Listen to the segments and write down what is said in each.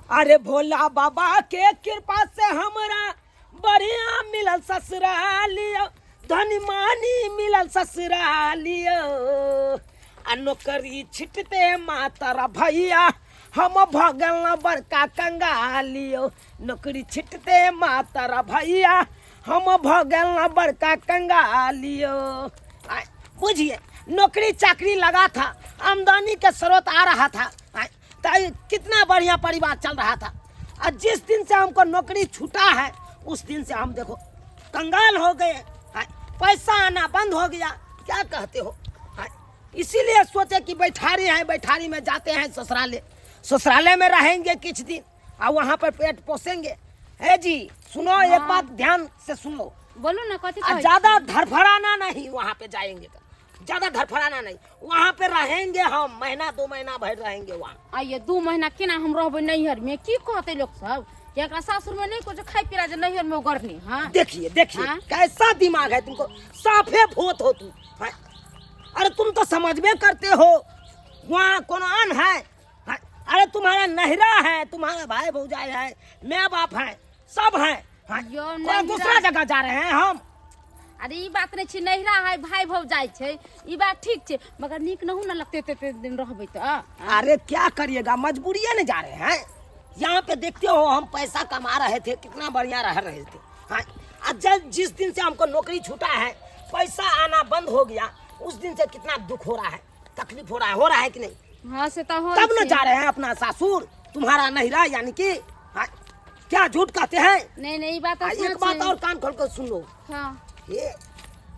अरे भोला बाबा के कृपा से हमरा बढ़िया मिलल ससुरालियो, धनमानी मिलल ससुरालियो। आ नौकरी छिटते मातर भैया हम भगल न बड़का कंगालियो, नौकरी छिटते मातर भैया हम भगल न बड़का कंगालियो। बुझिए, नौकरी चाकरी लगा था, आमदनी के स्रोत आ रहा था, तो कितना बढ़िया परिवार चल रहा था। और जिस दिन से हमको नौकरी छूटा है उस दिन से हम देखो कंगाल हो गए, पैसा आना बंद हो गया। क्या कहते हो? इसीलिए सोचे कि बैठारी है, बैठारी में जाते हैं ससुराले, ससुराले में रहेंगे कुछ दिन और वहाँ पर पेट पोसेंगे। है जी सुनो, एक बात ध्यान से सुनो। बोलू ना, कथी आ कहै छी? ज्यादा धड़फड़ाना नहीं, वहाँ पे जाएंगे तो ज्यादा धड़फड़ाना नहीं, वहाँ पे रहेंगे हम महीना 2 महीना भर रहेंगे वहाँ। आइए 2 महीना केना हम रहबै नैहर में? की कहते लोग सब कि एकरा सासुर में नहीं कुछ खाई पीला जे नैहर में उगरनी। हाँ देखिए देखिए, हाँ? कैसा दिमाग है तुमको, साफे भूत हो तुम। हाँ? अरे तुम तो समझबे करते हो वहाँ कोनो अन है। हाँ? अरे तुम्हारा नहरा है, तुम्हारा भाई भौजाई है, मैं बाप है, सब है। हाँ? यो कोनो नैहरा। दूसरा जगह जा रहे हैं हम। अरे ई बात नहीं छै, नैहरा है भाई भौजाई छै, ई बात ठीक छै, मगर नीक नहु न लगते एते दिन रहबै तऽ। अरे क्या करिएगा, मजबूरी न जा रहे हैं। यहाँ पे देखते हो हम पैसा कमा रहे थे, कितना बढ़िया रह रहे थे। हाँ, और जब जिस दिन से हमको नौकरी छूटा है, पैसा आना बंद हो गया, उस दिन से कितना दुख हो रहा है, तकलीफ हो रहा है, हो रहा है कि नहीं? हाँ से तो हो तब न छै। जा रहे हैं अपना सासुर, तुम्हारा नैहरा, यानी कि हाँ, क्या झूठ कहते हैं? नहीं नहीं, ई बात एक सच बात है। और कान खोल कर सुन लो। हाँ। ये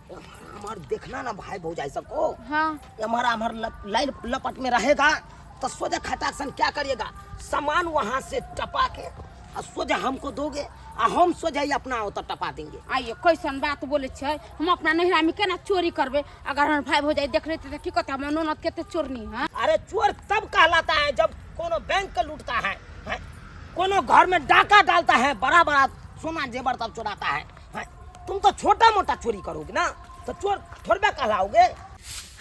हमार देखना ना भाई भौजाई सबको। हाँ। ये हमारा हमार लाइन लपट में रहेगा तो सोझे खटाक सन क्या करिएगा, सामान वहाँ से टपा के और सोझे हमको दोगे और हम सोझे ही अपना ओतऽ टपा देंगे। आइए कैसन बात बोले छै, हम अपना नैहरा में केना चोरी करबे? अगर हमर भाई भौजाई देख लेते तऽ की कहता, हमर ननद कते चोरनी है। अरे चोर तब कहलाता है जब कोनो बैंक के लूटता है, हैं? कोनो घर में डाका डालता है, बड़ा बड़ा सोना जेवर तब चुराता है, हैं? तुम तो छोटा मोटा चोरी करोगे ना तो चोर थोड़बे कहलाओगे।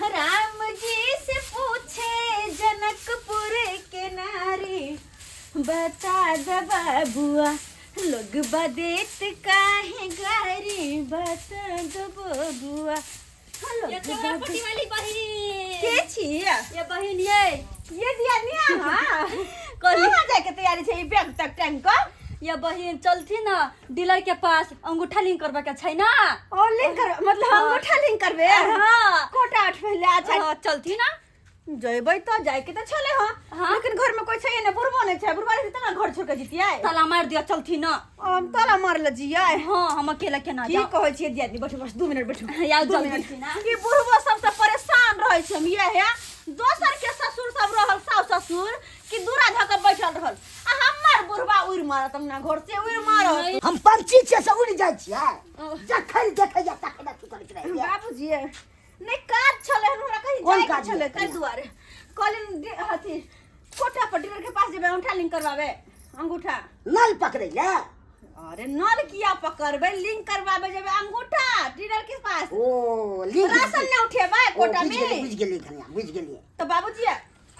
राम जी से पूछे जनकपुर के नारी, बता द बबुआ लोग बदेत काहे गारी, बता द बबुआ लोग ये तोहर बदेत- पटी वाली बहिन। के छियै? ये बहिन ये। ये दिया निया, हाँ। कहली- कहाँ जाके तैयारी छै ई बैग तक टांग कऽ? ये बहिन चलथी ना डीलर के पास, अंगूठा लिंक करबा के छै ना। ओ लिंक कर, मतलब हाँ। अंगूठा लिंक करबे? हाँ। कोटा आठ पहले अच्छा। हाँ, चलथी ना। जइबै तऽ जाइके तऽ छलै हँ, हाँ। लेकिन घर में कोई छै ने, बुढ़बो नहि छै, बुढ़बा रहतै तब ने घर छोड़ के जइतियै। ताला मार दिया, चलथी ना। हम ताला मार ले जियै। हाँ, हम अकेला केना की जाउ? कहै छियै दियादनी, बैठू बस 2 मिनट बैठू। यार, दू जल्दी मिनट। छी ना। ई बुढ़बो सबसँ परेशान रहै छै हम, ये हे दोसर के ससुर सब रहल, सास ससुर कि दूरा धऽ के बैठल रहल, आ हमर बुढ़बा उड़ि मारत अपना घर से उड़ि मारत। हम पंछी छियै से उड़ि जाइ छियै, जखन देखैया तखन अथी करैत रहैया। बाबूजी नहि काज छलै हन, हमरा कहीं कोन जाइके काज छलै, यऽ? ताहि दुआरे कहलिन अथी कोठा पर डीलर के पास जेबै अंगूठा लिंक करवाबे, अंगूठा। नल पकड़ै लए? अरे नल किया पकड़बै, लिंक करवाबे जेबै अंगूठा डीलर के पास। ओ लिंक राशन नहि उठेबै ओ, कोटा बुझि गेलियै, में। बुझि गेलियै कनिया, बुझि गेलियै। तऽ बाबूजी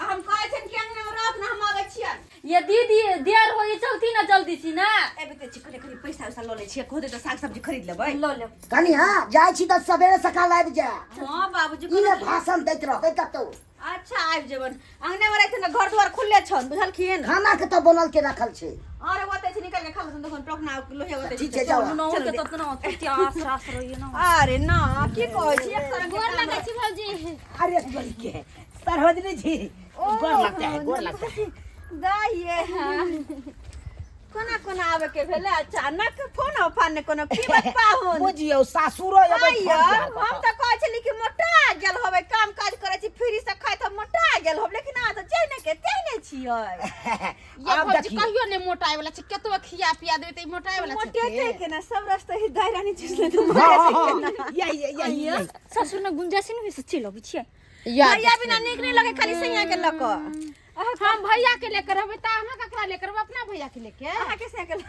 हम कहै छनि कि अंगना में रहत ना, हम आबै छियनि। ये दीदी देर होई, चलती ना जल्दी सी ना। एबे तऽ छी, कनि कनि पैसा उसा लऽ लै छियै, कहतै तऽ साग सब्जी खरीद लेबै। लऽ लेब। कनिया जाइ छी तऽ सबेरे सकाल आबि जाय। हँ बाबूजी, ई ने भाषण दैत रहबै कतौ। अच्छा आबि जेबनि, अंगने में रहथिन, घर दुआर खुलले छन, बुझलखिन? खाना के तऽ बनल के रखल छै। अरे ओतै छै निकाल के खा लेथुन, देखुन टोकना लोहिया ओतै ठीक छै, जाउ। चलू ना, ओके तब ना प्यास रास रहिए ना। अरे ना की कहै छी, एक तरह के गोर काम लगै छी भौजी। अरे गोर के सरोजनी जी, गोर लगता है, गोर लगता है। दाइये कोना कोना आबे के भेलै अचानक, फोन फान ने कोनो की बात पाहुन? बुझियौ सासुरो एबै फोन आइयो, केलक हम तऽ कहै छली कि मोटा गेल होबै, काम काज करै छी फ्री से खाइत हम मोटा गेल होब, लेकिन अहाँ तऽ जेहने के तेहने छियै। ये आब भौजी देखियौ। कहियो नहि मोटाए वाला छै, केतबो खिया पिया देबै तऽ ई मोटाए वाला छै। मोटेतै केना, सब रास्ता ही दाइ रानी चीज ले तऽ हाँ, मोटेतै हाँ, केना? यही यही यही यही। ससुर ने गुंजाइश नहि होइ से चलि अबै छियै। या भैया बिना नीक नहि लगै, खाली सैया के लऽ कऽ। हम भैया के लेकर रहबै तऽ अहाँ ककरा लेकर रहबै? अपना भैया के लेके। अहाँ के साइकिल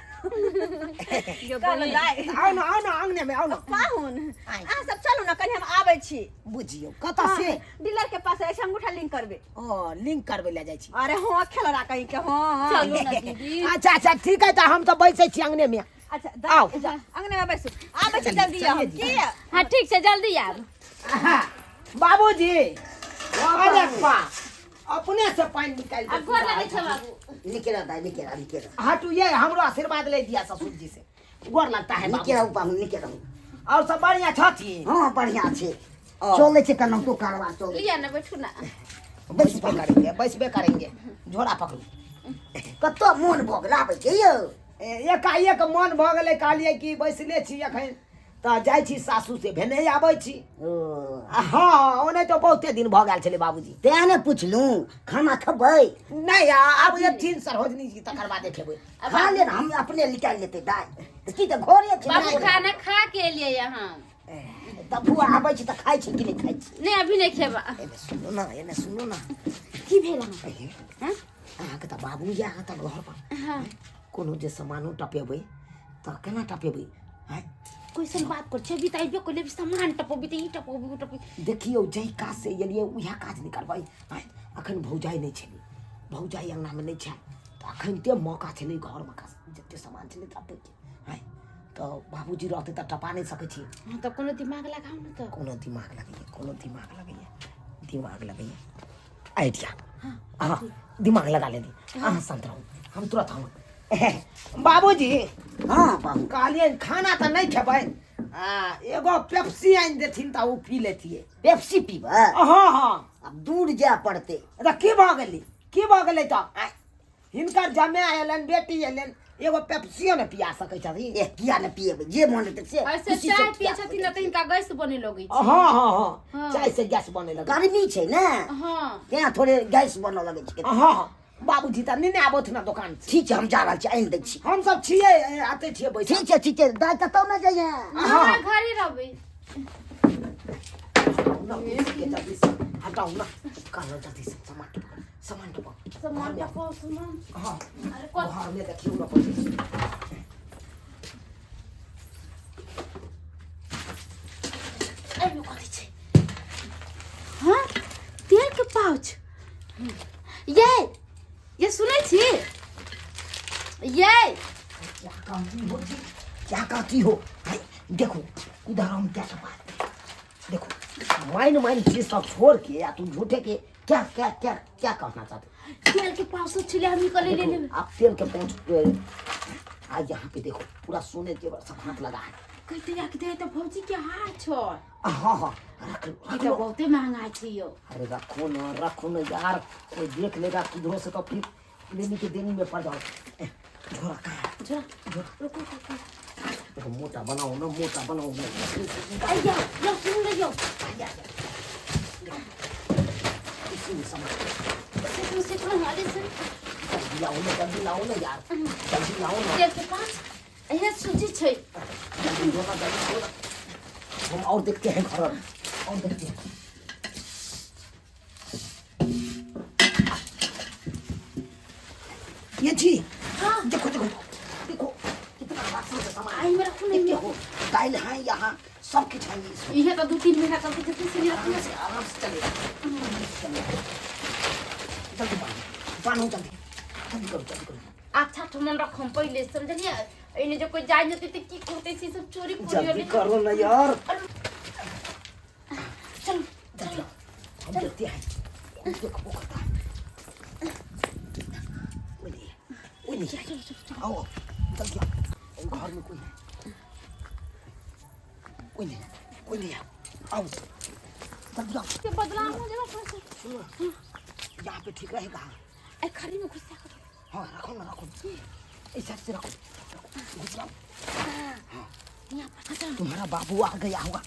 यो कहलहुँ बहिन। दाइ। आउ न, आउ न, अंगने में आउ न। पाहुन, अहाँ सब चलू ने, कनि हम आबै छी। बुझियौ कतऽ से? डीलर के पास अछि, अंगूठा लिंक करबै। ओ लिंक करबै लए जाइ छी? अरे हँ, खेलरा कहीं के, हँ। चलू ने दीदी। अच्छा अच्छा, ठीक है, तऽ हम तऽ बैसै छी अंगने में। अच्छा। आउ। अंगने में बैसू, आबै छी जल्दी हम। की? हाँ ठीक छै, जल्दी आब। बाबूजी, अरे बा, अपने से पानि निकालि आब गोर लगै छै बाबू। निके रह दाइ, निके रह, निके रह। हटू ये, हमरो आशीर्वाद ले दिया ससुर जी से। गोर लगता है निके बाबू। रहू पाहुन, निके रहू। और सब बढ़िया छथिन? हँ, बढ़िया छै। ओ। चलै छै केनाहितो कारवा चलै। लिअ ने, बैठू ने। बैसबे करेंगे, बैसबे करेंगे। झोरा पकड़ू। कतऽ मोन भऽ गेल आबै के यौ? एकाएक मन भऽ गेलै, कहलियै कि बैसले छी एखन, तऽ जाइ छी सासू से भेने आबै छी। ओ हँ, ओने तऽ बहुते दिन भऽ गेल छलै बाबूजी। तें ने पुछलहुँ, खाना खेबै? नहि, आब एथिन सरोजनी जी तकर बादे खेबै। खा ले ने, हम अपने निकालि लेतै दाइ तऽ की, तऽ घरे छै। बाबू, खाना खा के एलियै यहाँ। तऽ फुआ आबै छै तऽ खाइ छै कि नहि खाइ छै? नहि, अभी नहि खेबा। एने सुनू ने, एने सुनू ने। की भेल अहाँ? हे, अहाँके तऽ बाबू यऽ अहाँ तऽ घर पर। हाँ। कोनो जे सामानो टपेबै तऽ केना टपेबै आँय? कैसन बात कर छै? अभी तऽ अइबे कइले, अभी सामान टपबी तऽ ई टपबी, उ टपबी। देखियौ, जाहि काज से एलियै उएह काज नहि करबै आँय? अखन भौजाइ नहि छलै, भौजाइ अङ्गनामे नहि छै, तऽ अखन ते मौका छलै घरमे का जते सामान छलै टपैके आँय? तऽ बाबूजी रहतै तऽ टपा नहि सकै छी। हाँ, तऽ कोनो दिमाग लगाउ ने तऽ। कोनो दिमाग लगैए, कोनो दिमाग लगैए, दिमाग लगैए, आइडिया। हाँ, दिमाग लगा लेली। अहाँ शांत रहू, हम तुरंत आऊँ। बाबूजी। हँ बाबू। कहलियै खाना तऽ नहि खेबै, आ एगो पेप्सी आनि देथिन तऽ ओ पी लेतियै। पेप्सी पीबै? हँ हँ। आब दूर जाय पड़तै। तऽ की भऽ गेलै, की भऽ गेलै? तऽ आँय, हिनकर जमाय एलनि, बेटी एलनि, एगो पेप्सियो ने पिया सकै छथिन? ए, किया ने पिएबै, जे मन हेतै से ऐसे खुशी से चाय पिए पिया छथिन ने तऽ हिनका गैस बने लगै छै। हँ हँ हँ। हाँ। चाय से गैस बने लगै। गर्मी छै ने। हाँ। तें थोड़े गैस बनऽ लगै छै। हँ हँ, बाबूजी तऽ नेने आबथि ने दोकान से। ठीक छै, हम जा रहल छी, आनि दै छी। हम सब छियै, आते छियै बैसल। ठीक छै, ठीक छै दाइ, कतौ नहि जइहे। हमरा घरे रहबै। ना, के जल्दी से हटाउ ना, कहलहुँ जल्दी से सामान टपकाउ, सामान टपकाउ। सामान टपाउ, सामान। हाँ। अरे कथी? घर में देखियौ ना पहिले। एहिमे कथी छै? हाँ, तेल के पाउच। ये ये सुनै छी ये? क्या कहती हो जी, क्या कहती हो? भाई देखो, उधर हम क्या छपा है देखो, माइन माइन चीज सब छोड़ के या तुम झूठे के क्या क्या क्या क्या कहना चाहते हो? तेल के पाउच सब छलै, हम निकले ले देखो, आप तेल के पहुंच आज यहाँ पे देखो, पूरा सोने जेवर सब हाथ लगा है। कहते रख दे तऽ भौजी के हाथ छौ। हाँ हाँ, रख लो, ई रख तऽ लो। बहुते महंगा छै यौ। अरे रखो ना, रखो ना यार, कोई देख लेगा किधरों से तो फिर लेने के देनी में पड़ जाओ। ए, झोरा कहाँ है? झोरा, रुको रुको। देखो, मोटा बनाओ ना, मोटा बनाओ ना। अरे यौ यौ, सुन ले यौ। इसी में सामान। सिखलू सिखलू, हाले से। जल्दी लाओ ना, जल्दी लाओ ना यार, जल्दी लाओ ना। तेल के पाउच एहे सूजी छै। जल्दी दो ना, जल्दी दो ना। हम और देखते हैं घर में, और देखते हैं। ये जी। हाँ। देखो देखो देखो, कितना राशन का सामान। आई में रखू नहीं। देखो, दाल है यहाँ, सब कुछ है इसमें। इहे तऽ 2-3 महीना चलते जते से रखू। आराम से, आराम से चलेगा, चलेगा। जल्दी बांधो, बांधो जल्दी, जल्दी करो, जल्दी करो। अच्छा ठमन रखम पहिले, समझलियै? एने जो कोई जान जेतै तऽ की कहतै से सब चोरी जल्दी करियो। करो ना यार। चलो। जल्दी आओ, हम देखते हैं कौन देखो वो करता है। कोई नहीं है, कोई नहीं है। आओ आओ, जल्दी आओ, घर में कोई है? कोई नहीं है, कोई नहीं है। आओ जल्दी आओ। के बदलाव हो जेबा पैसा। सुनो, यहाँ पे ठीक रहेगा। ए खरी में घुसा कर। हाँ, रखो ना, रखो, इस साइड से रखो, रखो, घुस जाओ। यहाँ पर अच्छा। तुम्हारा बाबू आ गया होगा,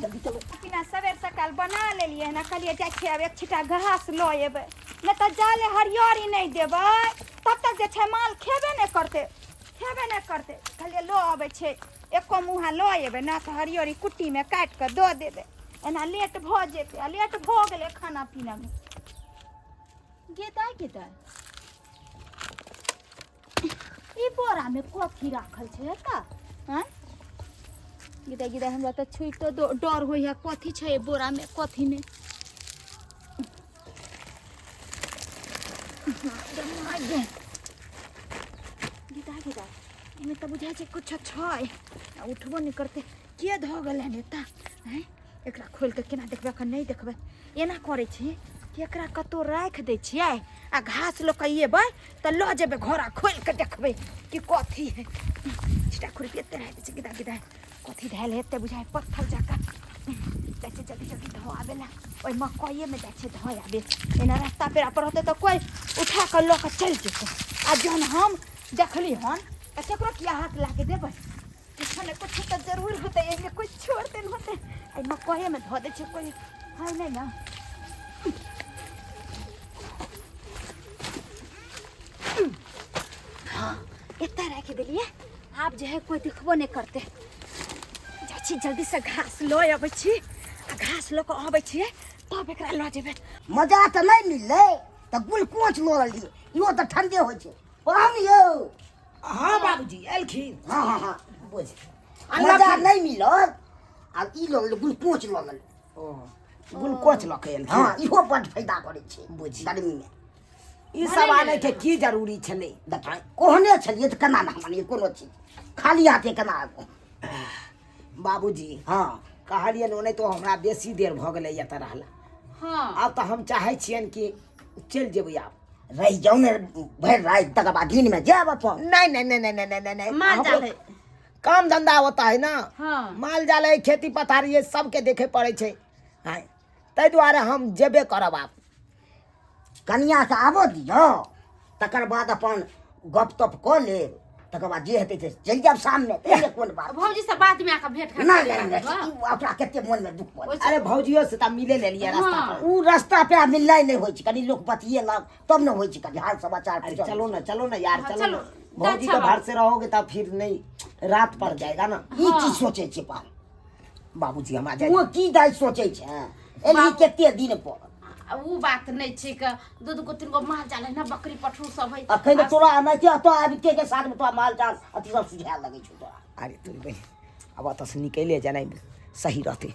जल्दी चलो। बिना सवेर सकाल बना लेलियै हन, कहलियै जाइ छियै आब एक छिटा घास लऽ एबै, नहि तऽ जाले हरियरी नहि देबै तब तक जे छै माल खेबे नहि करतै, खेबे नहि करतै। कहलियै लऽ अबै छै, एको मुँहा लऽ एबै ने तऽ हरियरी कुट्टीमे काटि कऽ दऽ देबै, एना लेट भऽ जेतै, आ लेट भऽ गेलै खाना पीनामे। गे दाइ, गे दाइ। बोरा में कथी राखल छै एतऽ? आँय गिदा गिदा, हमरा तऽ छुइतो डर होइए। कथी छै एहि बोरा में, कथी नहि? गिदा गिदा, एहिमे तऽ बुझाइ छै किछु छै आ उठबो नहि करतै। के धऽ गेलै हन एतऽ? आँय, एकरा खोलि कऽ केना देखबै? एखन नहि देखबै। एना करै छी कि एकरा कतहु राखि दै छियै आ घास लऽ कऽ एबै तऽ लऽ जेबै घर आ खोलि कऽ देखबै कि कथी है। छिटा खुरपी एते रहै छै। गिदा गिदा, कथी धयल हेतै? बुझाइ पत्थर जकाँ। जाइ छै जल्दी जल्दी धो आबे ला। ओहि मकइएमे जाइ छै धो आबे। एना रास्ता पेड़ा पर रहतै तऽ कोइ उठा कऽ लऽ कऽ चलि जेतै। आ जहन हम देखली हन तऽ केकरो किया हाथ लागे देबै? किछु ने किछु तऽ जरूर होतै एहिमे। कोइ छोड़ देल होतै। एहि मकइएमे धऽ दै छै, कोइ है नहि ने। हाँ, एतऽ राखि देलियै। आब जे है कोइ देखबो नहि करतै। जाइ छी जल्दीसँ घास लऽ अबै छी आ घास लऽ कऽ अबै छियै तब एकरा लऽ जेबै। मजा तऽ नहि मिललै तऽ ग्लूकोज लऽ लेलियै, इहो तऽ ठंडे होइ छै। प्रणाम यौ। हाँ बाबूजी, एलखिन? हँ हँ हँ। बुझ मजा नहि मिलल आ ई लऽ लेलियै, ग्लूकोज लऽ लेलियै। ओ ग्लूकोज लऽ के एलखिन? हँ, इहो बड्ड फायदा करै छै बुझी। गर्मीमे। ई सब आनै के की जरूरी छलै? देखा, कहने छलियै तऽ केना ने मानियै कोनो चीज? खाली हाथे केना आबू? बाबूजी। हँ। कहलियनि ओनाहितो तो हमरा बेसी देर भऽ गेलै एतऽ रहला। हाँ। आब तऽ हम चाहै छियनि कि चलि जेबै आब। रहि जाउ ने भरि राति, तकर बाद दिनमे जायब अपन। नहीं नहीं नहीं नहीं नहीं नहीं नहीं नहीं। माल हमरो जाल है। काम धंधा होता है ना। हाँ। माल जाल है, खेती पथारी है, सबके देखे पड़े छै। हाँ, ताहि दुआरे हम जेबे करब आब। कनियाके आबऽ दियौ, तकर बाद अपन गप तप कऽ लेब, तकर बाद जे हेतै से चलि जायब सामने, एहिमे कोन बात? भौजी से बाद में आके भेंट घाट नहि कर नहि लेब। नहि, ई ओकरा कते मोनमे दुख पड़ै। अरे भौजियो से तऽ मिले लेलियै रास्ता हाँ। पर। ओ रास्ता पे आब मिलनाइ नहि होइ छै। कनी लोक बतियेलक तब ने होइ छै, कनी हाल समाचार अरे पूछल। चलो ना, चलो ना यार। हाँ, चलो चलो। ना भौजी अच्छा के बाबू। घर से रहोगे तब फिर नहीं रात पड़ जाएगा ना। ई की सोचै छै पा बाबूजी, हम आ जाए। ओ की दाइ सोचै छै एलही कते दिन पर? आ उ बात नहीं छै के दू दू गो तीन गो माल जाल है ना, बकरी पठरू सब है। अखन तऽ तोरा एनाहिते एतऽ आबिते के साथ में तोरा माल जाल अथी सब सुझाए लगै छौ तोरा। अरे तोरी बहिन, अब ओतऽ से निकले जेनाइ सही रहतै,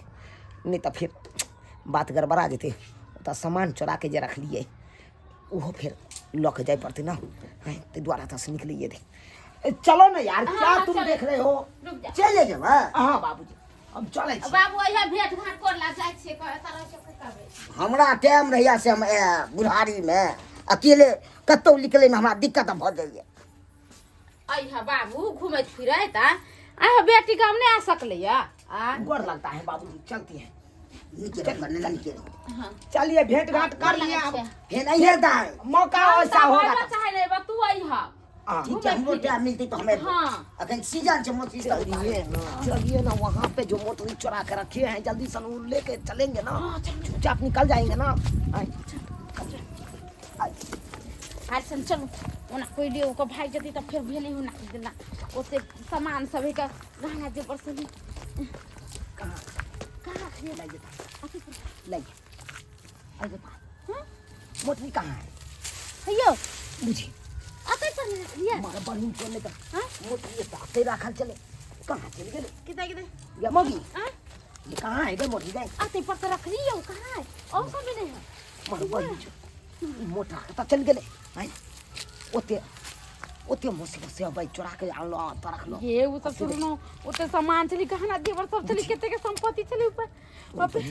नहि तऽ फिर बात गड़बड़ा जेतै। ओतऽ सामान चोरा के जे रखलियै ओहो फेर लऽ के जाय पड़तै ने। हैं, ताहि दुआरे एतऽ से निकलिए दे। ए, चलो ना यार, क्या हाँ, तुम चलो। देख रहे हो? रुक जा। चलि जेबै? हाँ बाबूजी, हम चलै छी। बाबू, अहिया भेंट घाट कर ला जाइ छियै, कह एतऽ रहै छै करबै। हमरा टाइम रहैया से हम बुढ़ारीमे अकेले कतहु निकलैमे हमरा दिक्कत भऽ जाइए। अहिया बाबू, घुमैत फिरैत आ अहिया बेटी गाम नहि आ सकलै या आ गोर लगता है बाबूजी, चलती है। नीके रहू, नीके रहू। चलिए, भेंट घाट कर लिए अब। फेर अइहे दाइ। मौका ऐसा होगा तो चाहे नहीं बा, तू अहिया। हाँ। ठीक छै, हमरो टाइम मिलतै तऽ हमे। हाँ। अखन सीजन छै मछली सब। चलिए ना, चलिए ना, वहाँ पे जो मोटरी चुरा के रखे हैं जल्दी से वो लेके चलेंगे ना, चुपचाप निकल जाएंगे ना। आए। आर सन चलू, ओना कोइ ले ओकर भागि जेतै तऽ फेर भेलै ओना देना ओते सामान सब है गहना जेवर सब है। कहाँ? कहाँ रखलियै? ले जेता, ले जा। अरे बा, मोटरी कहाँ है? हैयो। बुझी। अतै पर नहि रखलियै? मारे बहिन चले तऽ हाँ? मोटरी तऽ अतै राखल चले, कहाँ चलि गेलै? कितना कितना? गे मौगी। आँ? ये कहाँ है गे मोटरी गए? अतै पर तऽ रखलियै, कहाँ है? और सब भी नहि है। मारे बहिन छौ, ई मोटा कतऽ चलि गेलै? आँय, ओते ओते मुसीबत से अबै चोरा के आनलो तऽ रखलो। ये ओ सब सुनलो, ओते सामान छलै, गहना जेवर सब छलै, कते के संपत्ति छलै ऊपर, बाप रे।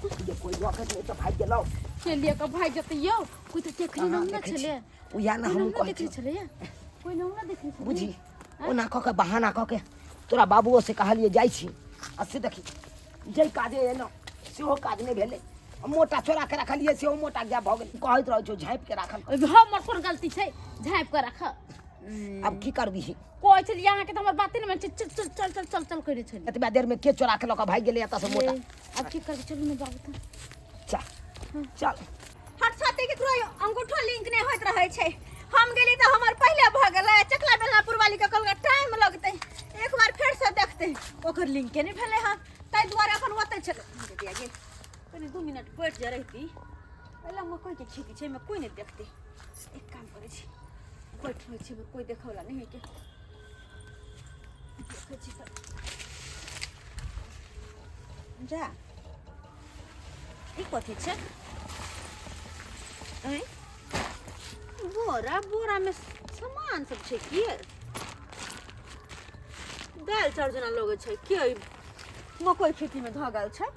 ये कोई लऽ के नहि तऽ भागि गेलौ। चलिए के भागि जेतै यौ? कोइ तऽ देखने कहाँ नहि ने देखै छी? छलै। उएह ने कोइ हमहूँ नहि कहै देखने छी। छलै, कोइ नहि ने देखने छलै। बुझी, ओना कऽ के बहाना कऽ के तोरा बाबुओ से कहलियै जाइ छी आ से देखी जाहि काजे एलहुँ सेहो काज नहि भेलै। आ मोटा चोरा के रखलियै सेहो मोटा गायब भऽ गेलै। कहैत रहै छौ झाँपि के राखल। ओहिमे हमर कोन गलती छै झाँपि कऽ राख? आब की करबिही? कहै छलियै अहाँके तऽ हमर बाते नहि मानै छै। चल चल चल चल चल चल करै छलियै। एतबा देर में के चोरा के लऽ कऽ भागि गेलै एतऽ से मोटा? आब की करबै? चलू ने बाबू तऽ। चल चल। हट साथे केकरो अंगूठो लिंक नहि होइत रहै छै। हम गेली तऽ हमर पहिले भऽ गेलै। चकला बेलनापुर वाली के कहलकै टाइम लगतै, एक बार फेर से देखतै, ओकर लिंके नहि भेलै हन, ताहि दुआरे अपन ओतै छलै। दिया गे, कनि 2 मिनट बैठ जा रहिती। पहिले मकई के खेती छै, एहिमे कोइ नहि देखतै। एक काम करै छी। बैठ रहै छी, कोई देखै वाला नहीं है के देखै छी तऽ। जा, ई कथी छै? ऐं? बोरा बोरा में सामान सब छै की? दालि चाउर जेना लगै छै के? ई मकइ खेती में धऽ गेल छै।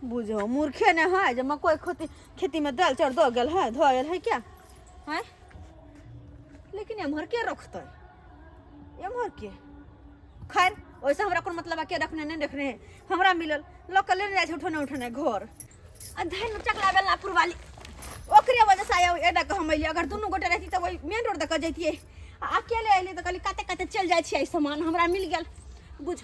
बुझो मूर्खे ने है जे मकइ खेती खेती में दालि चाउर दऽ गेल है, धऽ गेल है क्या हैं? लेकिन एम्हर के रखतै, एम्हर के? खैर, ओहिसँ हमरा कोन मतलब है, के रखने नहि रखने है। हमरा मिलल, लऽ कऽ लेने जाइ छै उठौने उठौने घर। आ धनि चकला बेलना पुरवाली, ओकरे वजह से आया एना कऽ हम अयलियै। अगर दुनू गोटे रहती तऽ ओहि मेन रोड दऽ कऽ जैतियै। आ अकेले अयलियै तऽ कहलियै काते काते चलि जाइ छियै, सामान हमरा मिल गेल बुझ।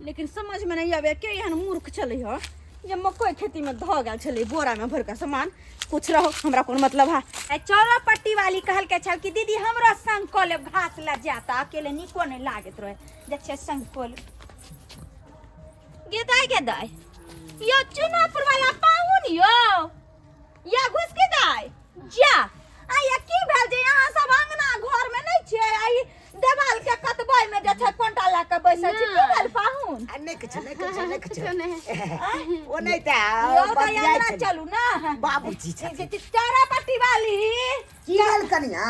लेकिन समझमे नहि आबै के एहन मूर्ख छलै हँ जे मकइ खेतीमे धऽ गेल छलै बोरामे भरि कऽ सामान। कुछ रहो, हमरा कोन मतलब है। आ चौरा पट्टी वाली कहलकै छल कि दीदी हमरो संग कऽ लेब घास लए जायत, अकेले नीको नहि लागैत रहे, जे छै संग कऽ लेब। गे दाइ, गे दाइ, यो चुनापुर वाला पाहुन यो या घुसकी दाइ जा आ या की भेल जे अहाँ सब अंगना घर में नहीं छियै, आ ई देवाल के कतबै में जे छै कोंटा लए के बैसल छी? की भेल पाहुन? आ नहि किछु, नहि किछु, नहि किछु। आँय? ओ नहि तऽ यौ तऽ बतियाइ अंगना छलै। चलू ना। बाबूजी छथिन। चौरा पट्टी वाली। की भेल कनिया?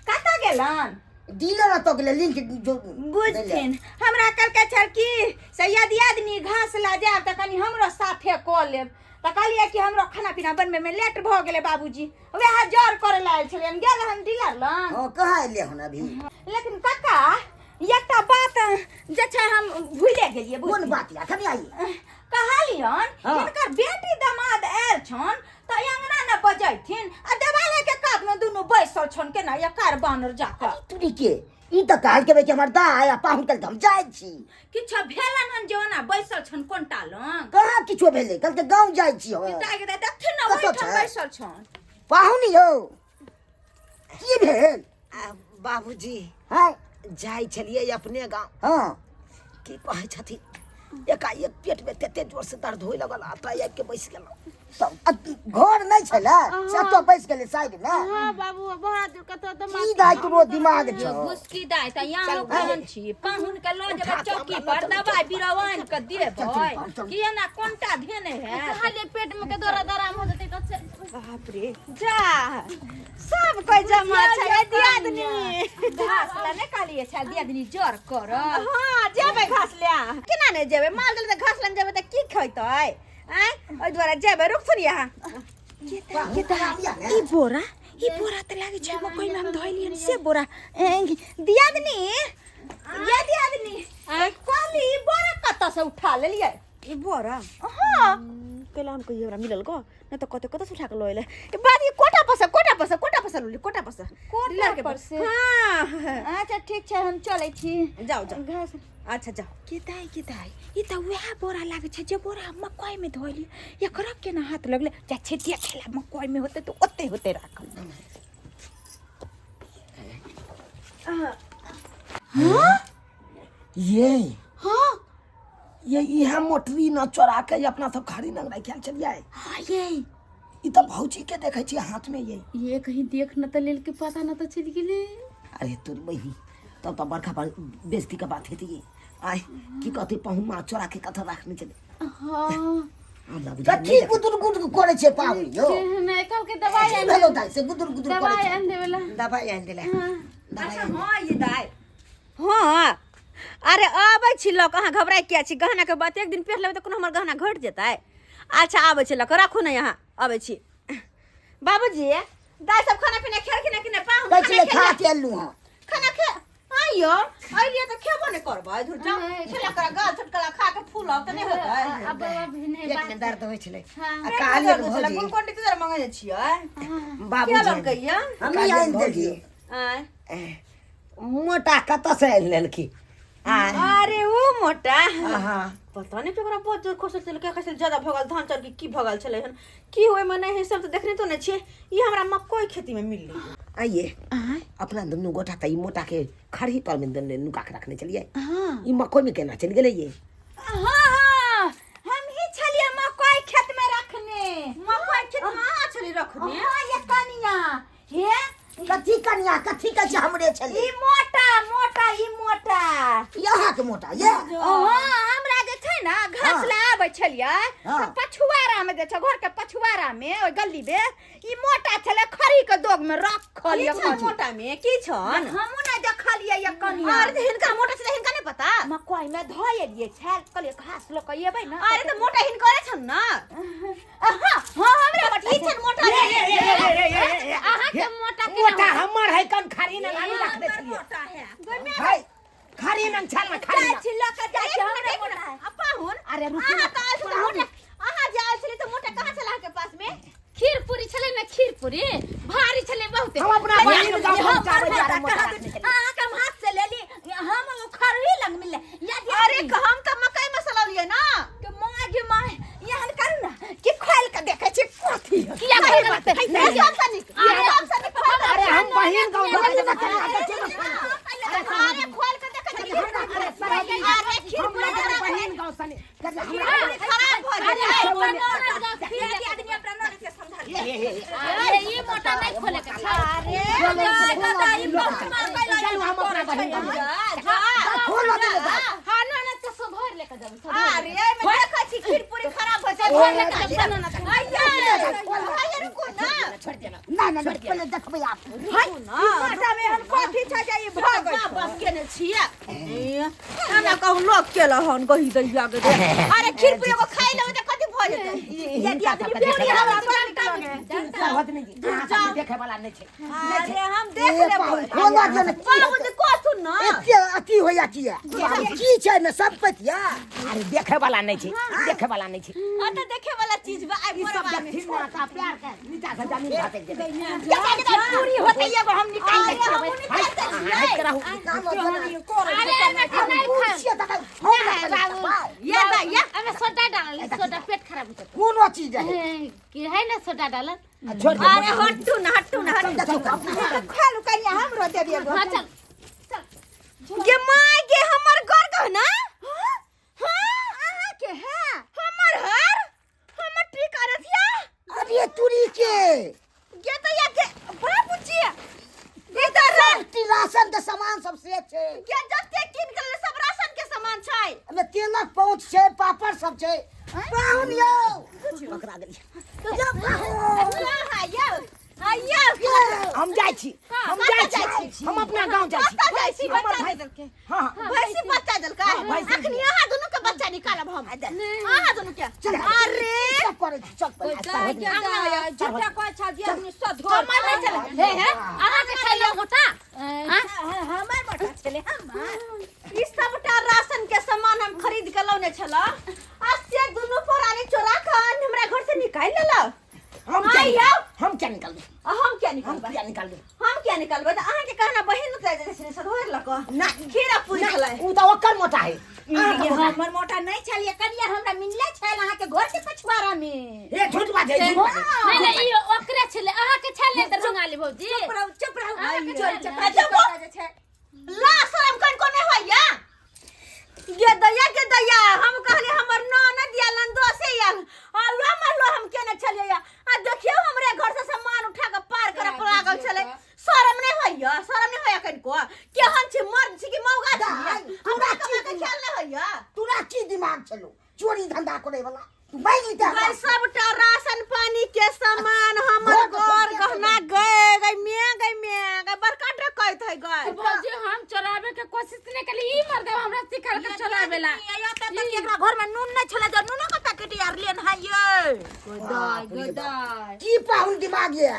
कतऽ गेलन? डीलर ओतऽ गेलै लिंक जो। बुझथिन, हमरा कहलकै छल कि से यदि आदमी घास ला जायब तऽ कनि हमरो साथे कऽ लेब, तऽ कहलियै कि हमरो खाना पीना बनबै मे लेट भऽ गेलै बाबूजी, वएह जर करे ला आयल छलियनि। गेल हन डीलर लग। हँ, कहाँ एलै हन अभी? लेकिन काका, एकटा बात जे छै हम भूले गेलियै। कोन बात या कनिया? ई कहलियन हाँ। हिनकर बेटी दमाद आयल छन तऽ अंगना ने बजैथिन, आ देवालय के कात में दुनू बैसल छन केना एकार बानर जाकर। तुरी के ई तऽ कहलकै कि हमर दाय आ पाहुन कहलकै हम जाइ छी। किछो भेलन हन जे ओना बैसल छन कोनटा लग? कहाँ किछो भेलै, कहलकै गाँव जाइ छी हम। दाय के दाय, देखथिन ने। कतऽ ओहिठाम छै? बैसल छन। पाहुन यौ, की भेल? आ बाबूजी, हँ, जाइ छलियै अपने गाँव। हँ, की कहै छथिन, एकाएक पेटमे तते जोर से दर्द होय लगल आ तऽ आबि के बैस गेलहुँ। तऽ घर नहि छलै से एतऽ बैस गेलै साइड मे? हाँ बाबू, बड़ा दूर कतौ तऽ की दाय, तोरो दिमाग छौ? घुसकी दाय, तऽ यहाँ केहन छी? पाहुन के लऽ जेबै चौकी पर, दवाई बीरो आनि के देबै। कि एना कोनटा धेने है? खाली पेट में के दर्द आराम हो जतै तऽ बाप रे, जा सब कोई जमा छै ए दियादनी। घास ला नहि कहलियै छल दियादनी जर कर? हाँ, जेबै घास ले। केना नहि जेबै? माल गेलै तऽ घास लए जेबै तऽ की खैतै आँय? ओहि दुआरे जेबै। रुकथुन यहाँ। ई बोरा, ई बोरा तऽ लागै छै मकई में हम धोइलियन से बोरा। दियादनी, ये दियादनी, कहली ई बोरा कतऽ से उठा लेलियै? ई बोरा? हाँ। कैला हम कहियो हमरा मिलल गो नहि तऽ कतऽ कतऽ से उठा के लऽ एलै ई बात। ई कोटा पर से, कोटा पर से, कोटा पर से लुली, कोटा पर से। कोटा डीलर के पर से? हाँ। अच्छा ठीक छै, हम चलै छी। जाओ जाओ। घास। अच्छा जाओ। के दाइ, के दाइ, ई तऽ वएह बोरा लागै छै जे बोरा हम मकई में धोइली। एकरा केना हाथ लगलै? जा छै देखै ला, मकई में होतै तऽ ओते होतै राखल। ये हाँ। ये इहे मोटरी न चोरा के अपना सब खड़ी नंग राखल छलियै? हाँ ये। ई तऽ भौजी के देखै छियै हाथ में ये। ये कहीं देख न तऽ लेल के पता न तऽ चलि गेलै। अरे तोरी बहिनी, तब तऽ बड़का बड़ बेइज्जती के बात हेतै ये। आय, की कहतै पहुमा, चोरा के कतऽ राखने छलै? हाँ। हमरा बुझाइ कथी गुदुर गुदुर करै छै पाहुन यौ? नहि, कल के दवाई की आनि भेलौ दाइ से गुदुर गुदुर करै दवाई छै? आनि देवे ला। दवाई आनि देले। अच्छा हाँ, ये दाइ, हाँ, अरे आबै छी लऽ कऽ, अहाँ घबराइ किया छी? गहनाके बात, एक दिन पहिर लेबै तऽ कोनो हमर गहना घटि जेतै? अच्छा आबै छी लऽ कऽ, राखू ने यहाँ, अबै छी। बाबूजी, दाइ सब खाना पीना खेलखिन कि नहि? पाहुन कहै खाना छलै खा खेलियै? के एलहुँ हँ। खाना खे आइयो अइलियै तऽ खेबो नहि करबै? धुर जाउ, खेला करा गाल छोटकला खा के फूलब तऽ नहि होतै। अब बाबा भी नहीं पेट में दर्द होइ छलै। हाँ। आ कहलियै भौजी ग्लूकोन डी तऽ मंगेने छियै। के बाबूजी ललकै या? हमही आनि देलियै। आँय? मोटा कतऽ से आनि लेलखिन? आय। अरे ओ मोटा। हाँ। पता नहीं केकरा बहुत जोर खसल छलै, के खसल ज्यादा भगल धान चाउर के की भगल छलै हन की ओहिमे नहि है, सब तऽ देखने तो नहि छियै। ई हमरा मकई खेती में मिललै। आइए, अपना दुनू गोटा तऽ ई मोटा के खरही पर में देने नुका के रखने छलियै। हाँ। ई मकई में केना चलि गेलै ये? हाँ हाँ, हम ही छलियै मकई खेत में रखने। मकई खेत में अहाँ छली रखने? हाँ ये कनिया, हे कथी कनिया कथी कहै छै हमरे छलै ई मोटा मोटा ई मोटा ई अहाँके मोटा ये हाँ हमरा जे छै ने घास हाँ। लए आबै छलियै हाँ। तऽ पछुआरा मे जे छै घर के पछुआरा मे ओहि गली मे ई मोटा छलै खरी के दोग में रखल की ये छन मोटा में की छन हमहूँ नहि देखलियै ये कनिया अरे तऽ हिनकर मोटा छै तऽ हिनका नहि पता मकई में धऽ एलियै छाल कहलियै घास लऽ कऽ एबै ने अरे तऽ मोटा हिनकरे छन ना हाँ हाँ हमरा मोटा की छन मोटा अहाँके मोटा के मोटा हमर है कन खारी न लानी रखने छलियै मोटा है है खारी न छल न खारी जाइ न छी लऽ कऽ जाइ छी हमरे मोटा है आ पाहुन अरे रुकू अहाँ तऽ आयल छलै तऽ मोटा अहाँ जे आयल छलै तऽ मोटा कहाँ छलै अहाँके पास में खीर पूरी छलै ने खीर पूरी भारी छलै बहुत हम अपना बहिन गाँव पहुँचाबै जा रहे मोटा रखने छलियै। अहाँके हम हाथ से लेली हम ओ खरही लग मिलले या अरे हम तऽ मकई मसाला लियै ना के माँ गे माँ एहन करू ना कि खोल के देखै छी कथी है। किया खोल के देखै छी? ई सबसँ नीक ई सबसँ नीक खोल अरे हम बहिन गाँव देखियौ ने कनिया देखियौ ने अरे खोल के देखै छी अरे खीर हम पूरी अपन बहिन गाँव सने हमरा खराब भऽ गेलै अरे आदमी अपना ननद के समझा अरे ई मोटा नहीं खोले के छै अरे जाय दादा ई बहुत मार कैला चलू हम अपना बहिन गाँव जा खोल दे दाइ हाँ ना ना तो सुधर लेके जाबे सुधर अरे एहिमे देखै छी खीर पूरी खराब भऽ जाय सुधर लेके जाबे ना ना आइया आइया रुकू ना छोड़ देना ना ना ना, पहिले देखबै आप मोटा में हम कथी छै जे ई भऽ गेल बस केने छियै एना कहू लोक केला हन कही दैया के दे अरे खीर पूरी एगो खाइ लेबै तऽ कथी भऽ जेतै यदि आदमी पूरी हमरा बड़ नीक लगे सरहद नहीं जी अहाँ सबके देखे वाला नहीं छै अरे हम देख ए लेबै पाहुन खोल दे ने बाबूजी कहथुन ना एते अथी होइया किया की छै ने सब पतिया अरे देखे वाला नहीं छै देखे वाला नहीं छै हाँ तऽ देखे वाला चीज बा आइ ई सब भोरवा में देखथिन ना का प्यार के नीचा से जमीन घाटे जेतै पूरी होतै एगो हम निकाल अरे हमहूँ निकालते छियै हट के रहू अरे बेटा नहीं खा छियै तखन हम रखबै या दा या अबे सोडा डालल सोडा पेट खराब हो जेतै कोनो चीज है की है ना सोडा डालल छोड़ दे अरे हट्टू ना हट्टू ना हट्टू देखियौ कनिया। खा लू कनिया हमरो देबी एगो हाँ चल गे माय गे हमर घर गहना हाँ अहाँ के है हमर हर हमर टीका रथिया अरे तुरी के गे तो या के बाबूजी ये तो सब राशन के सामान सब से छै गे जते किन के लेले सब राशन के सामान छै एहिमे तेलक पहुँच छै पापड़ सब छै पाहुन यौ पकड़ा गेलियै यौ पाहुन हां यौ हां यौ हम जाइ छी हम जाइ छी हम अपना गाँव जाइ छी कतऽ जाइ छी हमर बच्चा भाई देलकै हाँ हाँ भैंसी बच्चा देलकै हाँ, भैंसी। अखनी अहाँ दुनू के बच्चा निकालब हम अहाँ दुनू के चल अरे सब करै छी चल पहिले झूठा कहै छह जे आदमी सधो हमर नहीं चले हे हे अहाँ के छलै मोटा हमर मोटा छलै हमर ई सबटा राशन के सामान हम खरीद के लौने छलऽ आ से दुनू प्राणी चोरा के हमरा घर से निकालि लेलक हम क्या आइ यौ। हम क्या निकाल दे आ हम क्या हम निकालबै क्या निकाल दे हम क्या निकालबै तऽ अहाँके कहना बहिन उतरा जाइ छलै सधोरि लऽ कऽ ना खीरा पूरी छलै उ तऽ ओकर मोटा है अहाँके मोटा है। हमर मोटा नहीं छलिए कनिया हमरा मिलले छल अहाँ के घर के पछुआरा में ए झूठ बाजै झूठ बाजै नहीं नहीं ई ओकरे छलै अहाँ के छलै दरभंगा भौजी चुप रहू चुप रहू अहाँके चोरी छलै। चपा अच्छा, जे छै ला शरम कन को नहीं होइया गे दैया गे दैया हम कहले हमर ननद आयल ननदोसे आयल आ लो मरलो हम केने छलियै आ देखियौ हमरे घर से सामान उठा के पार करे पर लागल छलै शरम नहीं होइया शरम नहीं होइया कनिको केहन छी मर्द छी कि मौगा छी दाइ, हमरा तोरा कमा के की ख्याल नहीं होइया तोरा की दिमाग छलो चोरी धंधा करे वाला तू मांगि लिते हमरा गई सबटा राशन पानी के सामान हमर घर घर गहना गए गई में गई में गई बड़का डकैत है गई भौजी हम चोराबे के कोशिश नहीं कली ई मर्द हमरा सिखल के चोराबे ला ये तो तक एकरा घर में नून नहीं छले जो नूनो के पैकेट यार लेन है ये बाप रे बाप। की पाहुन दिमाग ये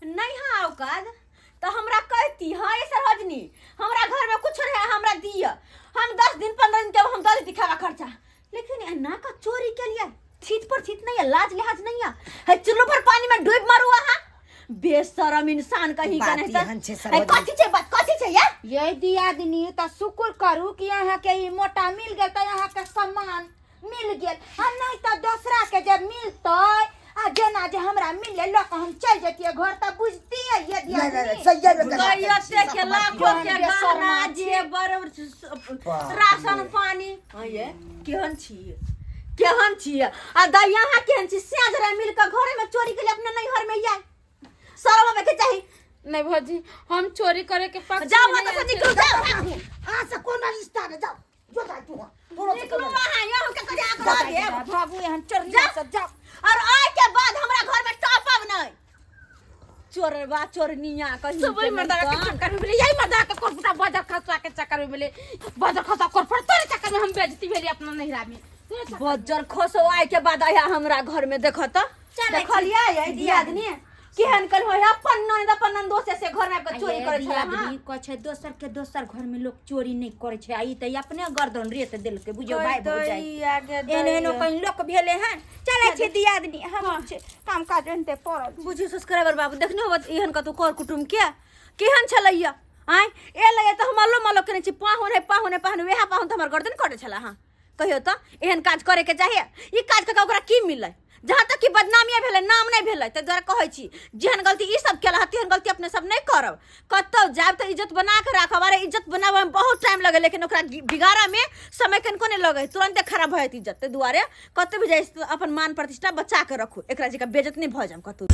नहीं हाँ औकात तो हमरा कहती हाँ ये सरोजनी हमरा घर में कुछ रहे हमरा दिय हम 10 दिन 15 दिन के हम दे देती खावा खर्चा लेकिन एना का चोरी के लिए छीत पर छीत नहीं है लाज लिहाज नहीं है है चुल्लू पर पानी में डूब मारू अहाँ बेशरम इंसान कहीं का बात नहीं एहन छै है सरोजनी। कथी छै बात कथी छै या ये दियादनी त शुक्र करू कि अहाँ के ई मोटा मिल गेल त अहाँ के सम्मान मिल गेल आ नहीं त दोसरा के जब मिलतै आ जेना जे हमरा मिलले लऽ कऽ हम चलि जैतियै घर तऽ बुझतियै ये नहीं नहीं नहीं दियादनी सही में करा गैयते के लाखों के जौन गहना बेशर्मा जेवर बाप राशन पानी हाँ ये केहन छी केहन छी आ दाई अहाँ केहन छी साँझ रे मिल के घरे में चोरी के लिए अपने नैहर में आय शरम आबे के चाही नहीं भौजी, हम चोरी करे के पक्ष जाओ में ओतऽ नहीं से छी। निकलू, जाओ भागू। अहाँ से कोनो रिश्ता नहि, जाउ जो जाय तू तोरो से निकलू कोनो अहाँ, यहाँ के कजा करा देब। भागू एहन चोरनी सब, जाओ। और आइ के बाद हमरा घर में टपब नहीं। चोरबा चोरनिया कहीं सब वही के मर्दाना के नहीं। चक्कर में मिले, यही मर्दाना के कोरपुटा बाजार खसवा के चक्कर में मिले, बाजार खसवा कोरपुटा तोरे चक्कर में हम बेइज्जती भेली अपना नैहरा में। तोरे चक्कर में। बज्जर खसो आइ के बाद आया हमरा घर में देखत त चलै छी। देखलियै ये दियादनी केहन कल होय अपन ननद अपन ननदोस से घर में आबि के चोरी करै छला। आदमी कहै छै दोसर के दोसर घर में लोग चोरी नहीं करै छै, आ ई तऽ अपने गर्दन रेत देलकै बुझियौ भाई भौजाई। एहन एहनो कहीं लोक भेलै हन। चलै छी दियादनी, हम छै काम काज एहनते पड़ल छी। बुझियौ सब्सक्राइबर बाबू, देखने होबत एहन कतौ कर कुटुम के केहन छलैया आँय। ए लगे तऽ हम अल्लो मल्लो केने छी, पाहुन है पाहुन है पाहुन, वएह पाहुन तऽ हमर गर्दन कटै छला। हँ कहियो तऽ एहन काज करे के चाहिए? ई काज कऽ के ओकरा की मिललै? जहाँ तक कि बदनामिए भेलै, नाम नहि भेलै। ताहि दुआरे कहै छी, जेहन गलती ई सब केला तेहन गलती अपने सब नहि करब। कतौ जायब तऽ इज्जत बना के राखब। अरे इज्जत बनाबऽ में बहुत टाइम लगे, लेकिन ओकरा बिगाड़ऽ में समय कनिको नहि लगै, तुरन्ते खराब भऽ जायत इज्जत। ताहि दुआरे कतौ भी जाइ तऽ अपन मान प्रतिष्ठा बचा के रखू, एकरा जकाँ बेइज्जत नहि भऽ जायब कतौ।